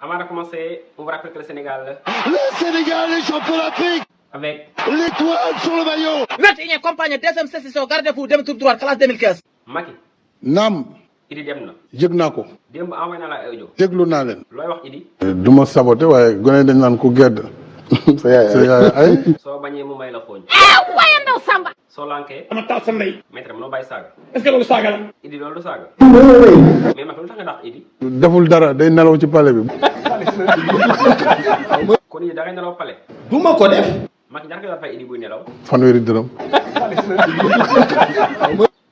Avant de commencer, on vous rappelle que le Sénégal... Le Sénégal est champion d'Afrique avec l'étoile sur le maillot. 21e campagne deuxième session gardez-vous demi tour droit classe 2015. Macky. naam. Idi dem na. yëg naa ko. démb envoyé naa la ay audio. déglu naa leen. looy wax Idi. du ma saboté waaye gone dañ naan ku gedd. sa yaay ay. soo bañee mu may la xooñ. waaye ndaw Samba. soo lankee. ama taal sa ndey. maître mënoo bàyyi saaga. est-ce que loolu saaga la. Idi loolu du saaga. mais Macky lu tax nga dàq Idi. deful dara day nelaw ci palais bi. kon Idi da ngay nelaw pale. du ma ko def. Macky ñaata nga fay Idi buy nelaw. fanweeri dërëm.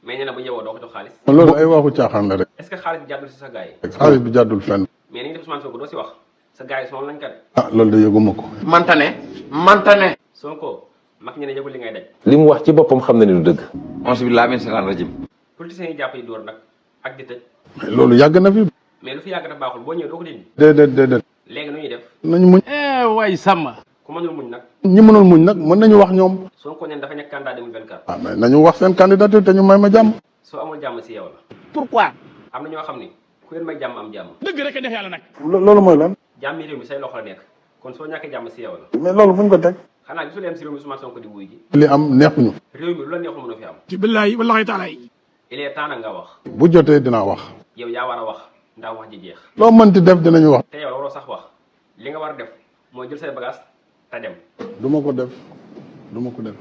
mais nee na bu yeewoo doo ko jox xaalis. loolu ay waxu caaxaan la rek. est-ce que xaalis bi jàddul si sa gars yi. xaalis bi jàddul fenn. mais ni ñu def Ousmane Sonko doo si wax sa gars yi sonal lañ kat. ah loolu de yëguma ko. mantane. Sonko Macky ñu ne yëgul li ngay daj. li mu wax ci boppam xam na ni du dëgg. auzu billaahi mina shaytaani rajiim. politiciens yi jàpp yi dóor nag ak di tëj. mais loolu yàgg na fi. mais lu fi yàgg dafa baaxul boo ñëwee doo ko dindi. déedéet. léegi nu ñuy def. nañu muñ. waay Samba. ku mënul muñ nag. ñi mënul muñ nag mën nañu wax ñoom. Sonko neen dafa nekk candidat 2024. ah mais nañu wax seen candidature te ñu may ma jàmm. soo amul jàmm si yow la. Pourquoi? am na ñoo xam ni ku leen may jàmm am jàmm. dëgg rek a neex yàlla nag. loolu mooy lan. jàmm yi réew mi say loxo la nekk kon soo ñàkkee jàmm si yow la. mais loolu fu ñu ko teg. xanaa gisul leen si réew mi Ousmane Sonko di wuy ji. li am neexuñu. réew mi lu la neexul mën a fi am. ci billaahi wallaahi taala yi. il est temps nag nga wax. bu jotee dinaa wax. yow yaa war a wax ndax wax ji jeex. loo mënti def dinañu wax. te yow waroo sax wax li nga war a def mooy jël say bagage te dem. du ma ko def du ma ko def.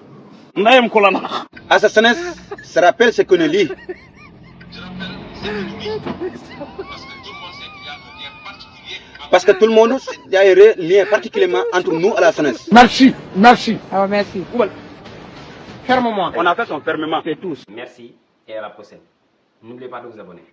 ndayam ko la nax. Assassins se rappelle ce que ne lit. Parce que tout le monde, il y a un lien particulièrement entre nous et la jeunesse. merci. Ah merci. Ferme-moi. On a fait son fermement. Fait tous. Merci et à la prochaine. N'oubliez pas de vous abonner.